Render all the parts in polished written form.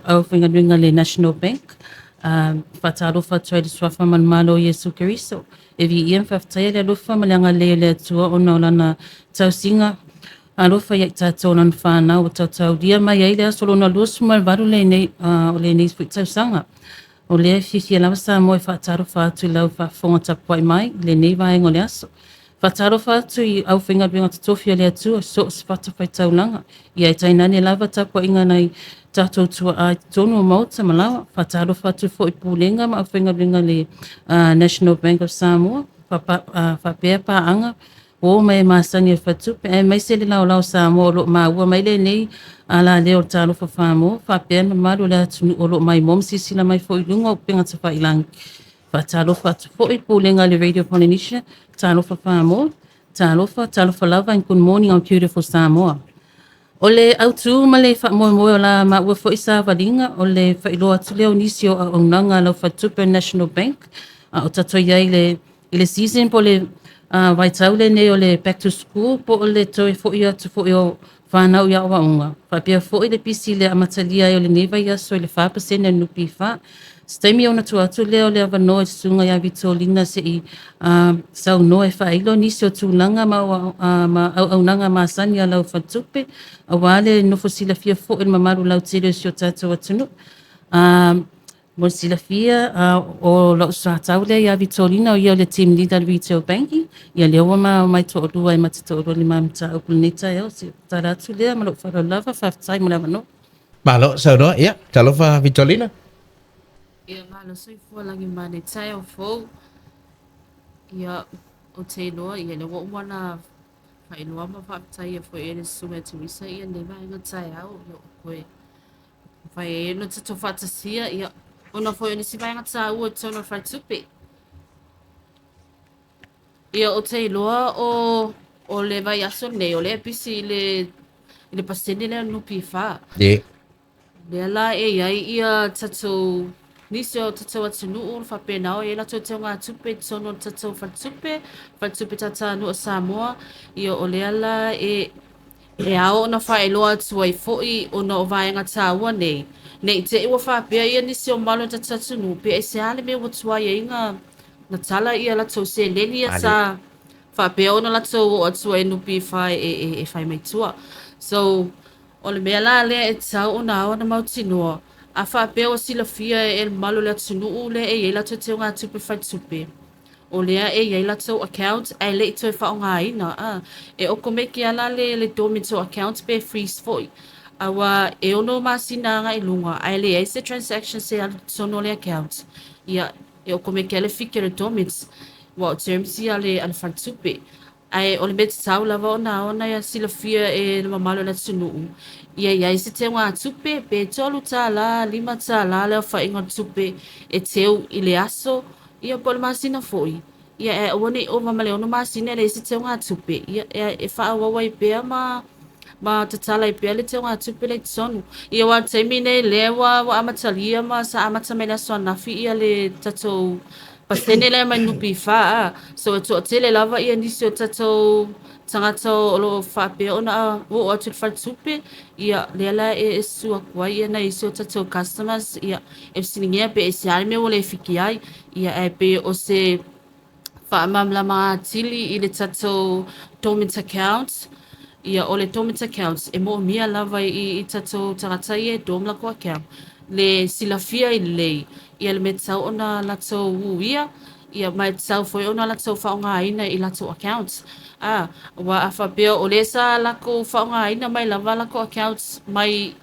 aufaigaluega a le National Bank. Faatalofa atu ai i le Suafa Manumalo o Iesu Keriso. E viia ma faafetaia le alofa ma le agalelei o le Atua ona o Lana tausiga alofa ia i tatou o Lana fanau ua tautaulia mai ai le aso lona 28 lenei o lenei foi tausaga. O lea e fiafia lava Samoa e faatalofa atu i lau faafofoga tapuai mai i lenei vaega o le aso. Faatalofa atu i aufaigaluega totofi a le Atua i so o se fatafaitaulaga, ia ae tainane lava tapuaiga a nai tatou tuaa i totonu o maota ma laoa. Faatalofa atu foi i Pulega ma aufaigaluega a le National Bank of Samoa, faapea paaga ua oo mai e masani ai le faletupe, aemaise le laolao Samoa o lo o maua mai lenei alaleo o le Talofa Samoa, faapea le mamalu o le atunuu o lo o maimoa ma silasila mai foi i luga o upega tafailagi. Faatalofa atu foi i le Pulega a le Radio Polynesia, Talofa Samoa, talofa, talofa lava and good morning our beautiful Samoa. O le autu ma le faamoemoe o la maua foi savaliga, o le faailoa atu lea o nisi o auaunaga a lau faletupe National Bank, a o tatou i ai i le season po o le vaitau lenei o le back to school po o le toe foi atu foi o fanau i aoaoga, faapea foi le pisi i le amatalia ai o lenei vaiaso i le 4% o le NPF. Se taimi ona tuu atu lea o le avanoa i le susuga ia Vitolina se i saunoa e faailo nisi o tulaga ma auaunaga masani a lau faletupe, aua le nofo silafia foi e le mamalu lautele o si o tatou atunuu. Mo le silafia, o lau soatau lea ia Vitolina, o ia o le team leader o le Retail Banking. Ia lea ua ma omai toalua e ma te toalua i le ma mataupu i lenei taeao. Se tala atu lea ma lou faaaloalo lava, faafetai mo le avanoa. Malo saunoa, ia, talofa Vitolina. Ia malo soifua lagi ma le taeao fou. Ia ou te iloa ia lea ua uma ona faailoa ma faafetaia foi e le Susuga ia Teresa ia lenei vaega taeao. Ia o koe mafai ai ona tatou faatasia ia ona foi o nisi vaega taua i totonu o le faletupe. Ia ou te iloa o o le vaiaso lenei o lea e pisi i le i le pasene lea o le NPF. Yeah. Lea la e i ai ia tatou nisi o tatou atunuu o faapena o i ai latou teugatupe i totonu o le tatou faletupe, faletupe Tataanuu a Samoa. Ia o lea la e e ao ona faailoa atu ai foi ona o vaega taua nei, ne i te i ua faapea ia nisi o mamalu o le tatou atunuu pe aisea le mea ua tuai ai na na tala ia latou seleni ia sa faapea ona latou oo atu ai NPF e fai mai tua. So, o le mea la lea e tatau ona ao ona mautinoa, a faapea ua silafia e le mamalu o le atunuu lea e i ai latou teugatupe faletupe, o lea e i ai latou account ae le i toe faaaogaina. A, e okomeki lava la le dormant o account pe freeze foi. Aua e 6 masina agai i luga ae leai se transaction se alu i totonu o le account. Ia, e okomeki lava le fiki o le dormant, aua o terms ia a le faletupe. Ae o le mea tatau lava ona ao ona silafia e le mamalu o le atunuu, ia i ai se teugatupe pe $3, $5 le aofaiga o le tupe e teu i le aso, ia po o le masina foi. Ia ae aua ne i ova ma le 6 masina e leai se teugatupe, ia e faaauau ai pea ma ma tatala ai pea le teugatupe lea i totonu. Ia aua o le taimi nei lea ua amatalia ma sa amata mai le aso ananafi ia le tatou pasene lea mai NPF a. So e toatele lava ia nisi o tatou tagata o lo o faapea ona oo atu i le faletupe, ia lea la e susu atu ai ia nai isi o tatou customers, ia e fesiligia pe aisea le mea ua le fiki ai. Ia ae pei o se faamalamalama atili i le tatou dormant account. Ia o le dormant account e moomia lava i tatou tagata ia e dorm latou account le silafia ai lelei ia le mea tatau ona latou uia ia ma e tatau foi ona latou faaaogaina i latou accounts. A, aua a faapea o lea sa latou faaaogaina mai lava latou accounts mai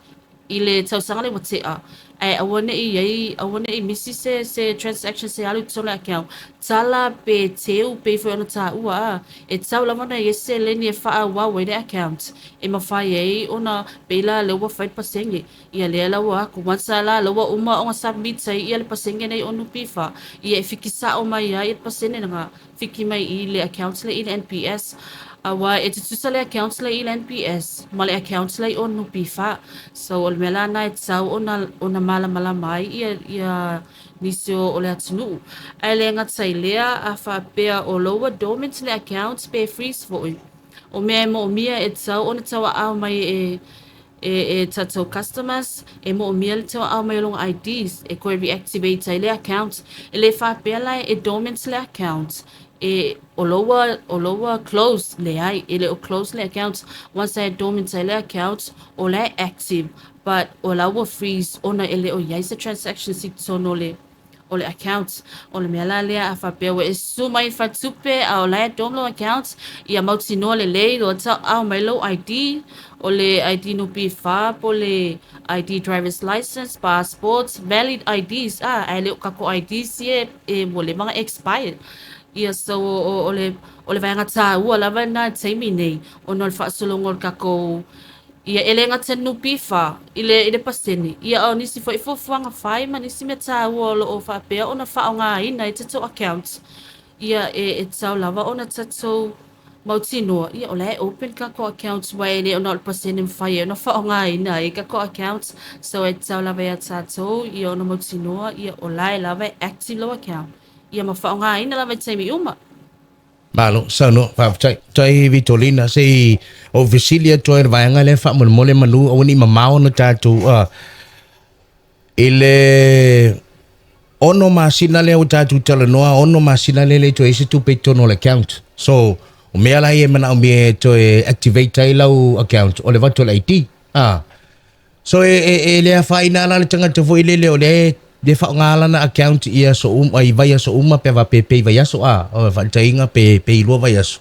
i le tausaga lea ua tea, ae aua ne i ai, aua ne i misi se transaction se alu i totonu o le account, tala pe teu pei foi ona taua a, e tatau lava ona i ai se seleni e faaauau ai le account e mafai ai ona pei la lea ua fai le pasene, ia lea la ua atu, once lava la lea ua uma ona submit ai ia le pasene nei o NPF, ia e fiki sao mai ai le pasene lena, fiki mai i le account lea i le NPS. Aua e tutusa le account lea i le NPS ma le account lea i o NPF. So o le mea la lena e tatau ona malamalama ai ia nisi o le atunuu. Ae le gata i lea, a faapea o lou ua dormant le account pe freeze foi, o mea e moomia e tatau ona tauaao mai e e tatou customers e moomia le tauaao mai o loga IDs e toe reactivate ai le account. E le faapea la e dormant le account e o loua close, leai, e le o close le account. Once e dormant ai le account, o la e active, but o la ua freeze ona e le o iai se transactions i totonu o le account. O le mea la lea, a faapea ua e susu mai i le faletupe a o la e dorm lou account, ia mautinoa lelei lo tauaao mai lou ID, o le ID NPF po o le ID driver's license, passports, valid IDs, a ae le o tatou IDs ia e ua leva ona expired. Ia, so o le vaega taua lava lena i le taimi nei ona o le faasologa o le tatou ia e le gata i le NPF i le pasene ia, o nisi foi fuafuaga fai ma nisi mea taua o loo faapea ona faaaogaina ai tatou account. Ia, e tatau lava ona tatou mautinoa ia o la e open tatou accounts, ua e le ona o le pasene mafai ai ona faaaogaina ai tatou accounts. So e tatau lava ia tatou ia ona mautinoa ia o la e lava e active lou account ia ma faaaogaina lava i taimi uma. Malo saunoa, faafetai tai Vitolina. Se i ou fesili atu ai le vaega lea faamolemole manu aua ne i mamao ona tatou i le 6 masina lea ua tatou talanoa, 6 masina lea le toe ai se tupe i totonu o le account. So o mea la ia e manaomia e toe activate ai lau account o le avatu o le ID. So e le afaina la le tagata foi lele o lea le faaaoga lana account i aso uma, i vaiaso uma, pe faapea i vaiaso a o faataitaiga pe i 2 vaiaso.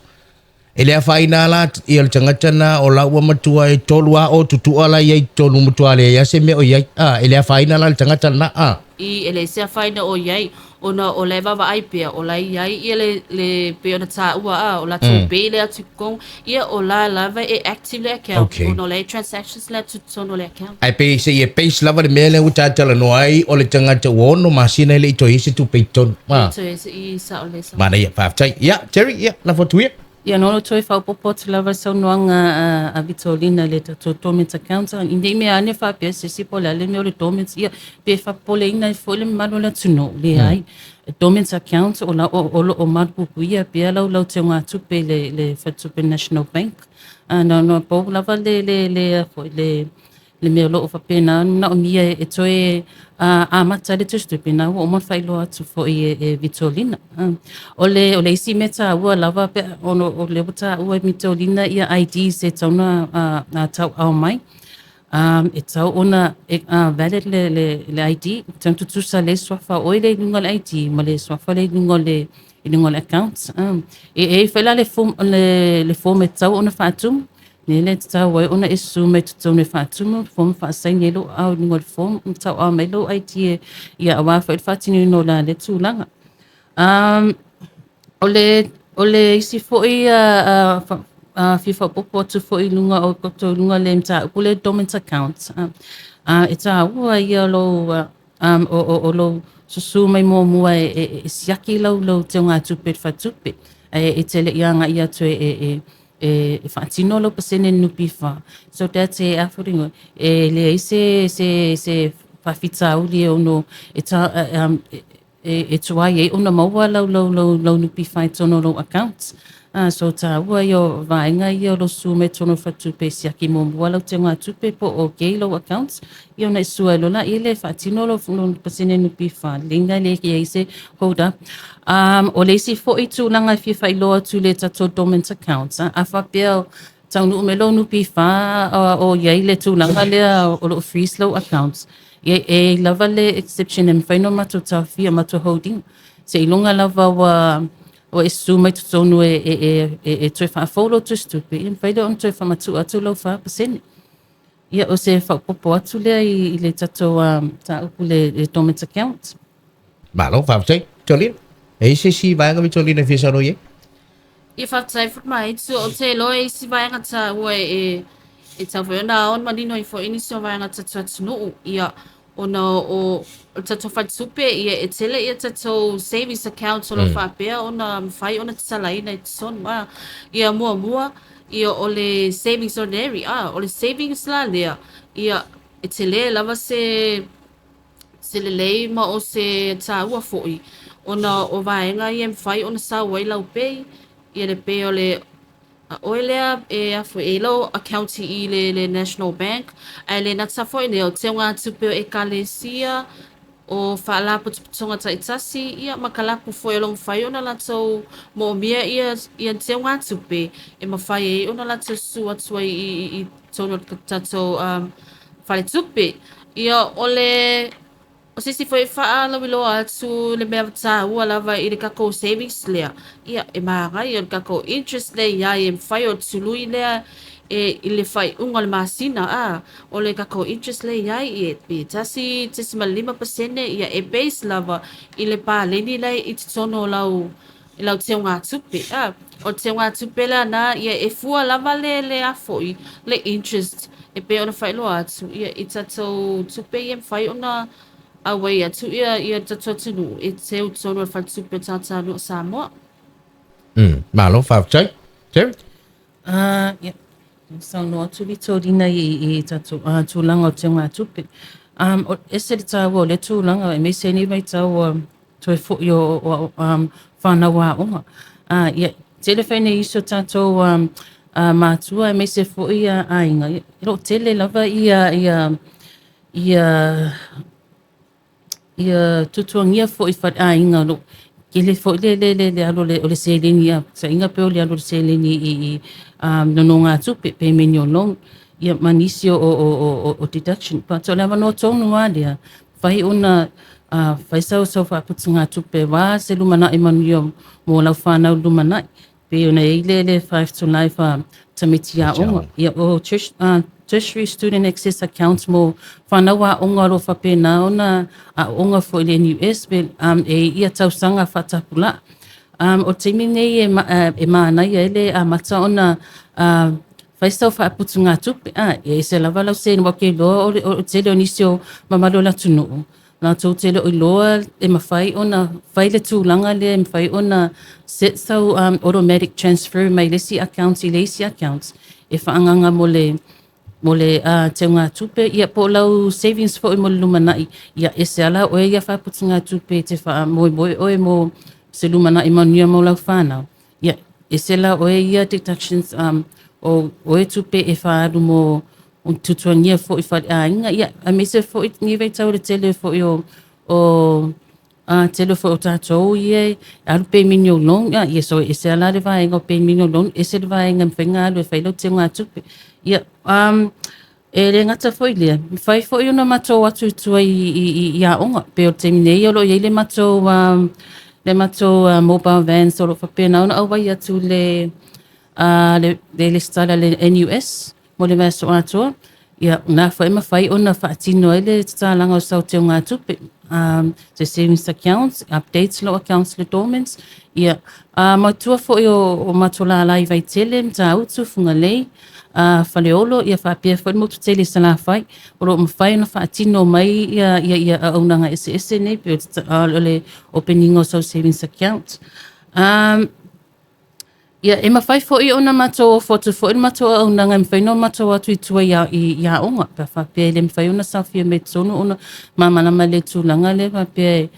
E le afaina la ia le tagata na o la ua matua e tolu a o tutua la iai totonu matua le ia se mea o iai a e le afaina la le tagata lena a. I e le se afaina o iai ona o le vaavaai pea o la iai ia le pei ona taua a o latou pay le atu i totonu ia o la lava e active le account ona o le transactions le atu i totonu o le account. Ai pe se i e base lava le mea lea ua talanoa ai o le tagata ua 6 masina e le i toe i se tupe i totonu. Toe se i sa o le sa. Manaia, faafetai. Ia, Terry, ia, lafo atu ia. Ia, no toe faaopoopo atu lava saunoaga a Vitolina le tatou dormant account. I nei mea ane faapea se isi po o le a le mea o le dormant, ia, pe faapopoleina ai foi le mamalu o le atunuu, leai. Dormant account o la o lo o malupuipuia pea lau teugatupe i le Faletupe National Bank. Na pau lava le foi le mea o lo o faapena ona manaomia e toe amata le tusitupe na ua uma ona faailoa atu foi e Vitolina. O le isi mea taua lava pe ona o lea ua taua e Vitolina ia IDs e tatau ona tauaao mai. E tatau ona valid le ID, e tatau ona tutusa le suafa o oe le i luga o le ID ma le suafa le i luga o le account. E i ai foi la le form e tatau ona faatumu, le tatau ai ona e susu mai totonu e faatumu form, faasaini ai lou aao i luga o le form, tauaao mai lou ID e ia aua foi le faatinoina o la lea tulaga. O le isi foi fia faaopoopo atu foi i luga o tatou luga le mataupu le dormant account. E taua ia lou o lou susu mai muamua e siaki lau teugatupe i le faletupe ae e te le i agai atu e faatino lau pasene NPF. So that e a e leai se faafitauli e ono e, ta, e tuai ai ona maua lau NPF i totonu o lou account. So taua ia o vaega ia o lou susu mai totonu o le faletupe e siaki muamua lau teugatupe po o okay lou account ia ona e sua ai loa laia le faatino lou pasene NPF leiga le i ai se hold up. O le isi foi tulaga e fia faailoa atu i le tatou dormant account, a faapea taunuu mai lou NPF o i ai le tulaga lea o loo freeze lou account, e lava le exception e mafai ona matou taofia matou holding seiloga lava ua e susu mai totonu e toe faafou lou tusitupe, ia mafai lea ona toe faamatuu atu lau 4%. Ia, o se faaopoopo atu lea i le tatou mataupu le dormant account. Malo, faafetai. Vitolina. E i se isi vaega Vitolina e fia saunoa i ai? Ia, faafetai foi mai o te iloa e isi vaega taua e tau foi ona ao manino ai foi nisi o vaega tatou atunuu ia ona o le tatou faletupe ia e tele ia tatou savings account o lo faapea ona mafai ona tatalaina i totonu a ia muamua ia o le savings ordinary a o le savings la lea ia e tele lava se lelei ma o se taua foi ona o vaega ia e mafai ona sau ai lau pay ia le pay o le A oe lea e a foi e i lau account i le National Bank, ae le gata foi i lea o teugatupe o ekalesia, o faalapotopotoga taitasi, ia ma kalapu foi o lo o mafai ona latou moomia ia teugatupe e mafai ai ona latou susu atu ai i totonu o le tatou faletupe. Ia o le o se isi foi faalauiloa atu le mea taua lava i le tatou savings lea, ia e manaia o le tatou interest lea i ai e mafai o le tului lea e i le faaiuga o le masina a o le tatou interest lea i ai e pe 1.5% ia e base lava i le paleni lea i totonu o lau i lau teugatupe a. O le teugatupe lea na ia e fua lava le a foi le interest e pei ona faailoa atu ia i tatou tupe ia e mafai ona auai atu ia tatou atunuu e teu i totonu o le faletupe o tagatanuu o Samoa. Malo faafetai. Terry? Ia, saunoa atu Vitorina i tatou tulaga o teugatupe. Ese le taua o lea tulaga aemaise ai nei vaitau toe foi o fanau aoga. Ia, tele foi nei isi o tatou matua aemaise foi aiga, ia, e loo tele lava ia tuatuagia foi faleaiga o lo tele foi le alu o le seleni a saiga pe o le alu o le seleni i nonogatupe payment o loan ia ma nisi o deduction. But o le avanoa tonu lava lea fai ona fai sau faaputugatupe aua se lumanai manuia mo lau fanau lumanai. Pe ona i ai le Five to Life tamaiti aoga. Ia o Tertiary Student Access Account mo fanau aoga o lo o faapena ona aooga foi i le NUS pe, e ia tausaga faatapulaa. O le taimi nei e manaia ai le amata ona fai sau faaputugatupe. E ese lava lau seleni, aua ou te iloa o le tele o nisi o mamalu o le atunuu, latou te le o iloa e mafai ona fai le tulaga lea e mafai ona set sau automatic transfer mai le isi account i le isi account e faaagaaga mo le teugatupe ia po o lau savings foi mo le lumanai. Ia ese lava la oe ia faaputugatupe e te faamoemoe oe mo se lumanai manuia mo lau fanau. Ia ese la oe ia deductions o oe tupe e faaalu mo tuatuagia foi faleaiga ia aemaise foi lenei vaitau i le tele foi o tele foi o tatou ia e alu payment o loan ia so ese lava la le vaega o payment o loan, ese le vaega e mafai ona alu e fai lau teugatupe. Ia e le gata foi lea, mafai foi ona matou atu i tua i aoga. Pe o le taimi nei o lo o i ai le matou mobile vans o lo o faapena ona auai atu le lesitala le NUS mo le vaiaso atoa. Ia na foi e mafai ona faatino ai le tatalaga o sau teugatupe. Se savings accounts, updates lau accounts le dormant. Ia matua foi o matou lala i Vaitele, Matautu, Fugalei, Faleolo, ia faapea foi le motu tele i Salafai. O lo o mafai ona faatino mai ia auaunaga eseese nei pe o le opening o sau savings account. Ia, e mafai foi ona matou ofo atu foi le matou auaunaga e mafai ona matou atu i tua i aoga. Pe a faapea e le mafai ona saofia mai i totonu ona malamalama i le tulaga lea faapea e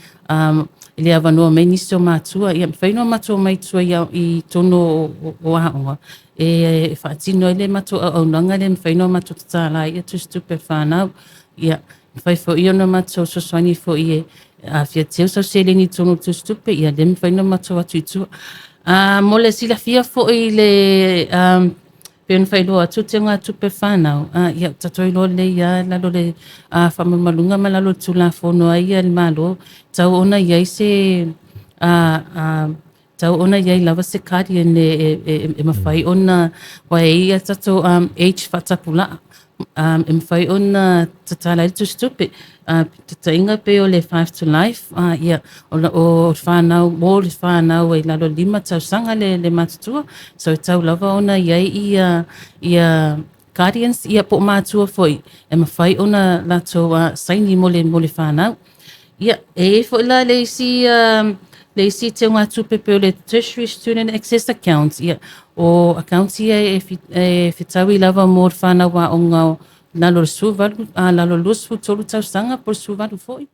le avanoa mai nisi o matua. Ia, mafai ona matou omai i tua i totonu o aoga e faatino ai le matou auaunaga lea e mafai ona matou tatala ai tusitupe a fanau. Ia, mafai foi ona matou fesoasoani foi e a fia teu sau seleni i totonu o le tusitupe, ia lea e mafai ona matou atu i tua. Mo le silafia foi le pei ona faailoa atu teugatupe fanau, ia tatou iloa lelei lava lalo le faamalumaluga ma lalo o le Tulafono ai ia le Malo, tau ona i ai se tau ona i ai lava se guardian e mafai ona ua e i ai tatou age faatapulaa e mafai ona tatala ai le tusitupe. Tataiga pei o le Five to Life, ia o fanau mo le fanau ai lalo 5 tausaga le matutua. So e tau lava ona i ai ia guardians ia po o matua foi e mafai ona latou saini mo le fanau. Ia, e i ai foi la le isi teugatupe pei o le Tertiary Student Access Account. Ia, o accounts ia e fetaui lava mo le fanau aoga lalo o le 18, lalo o le 23 tausaga po o le 18 foi.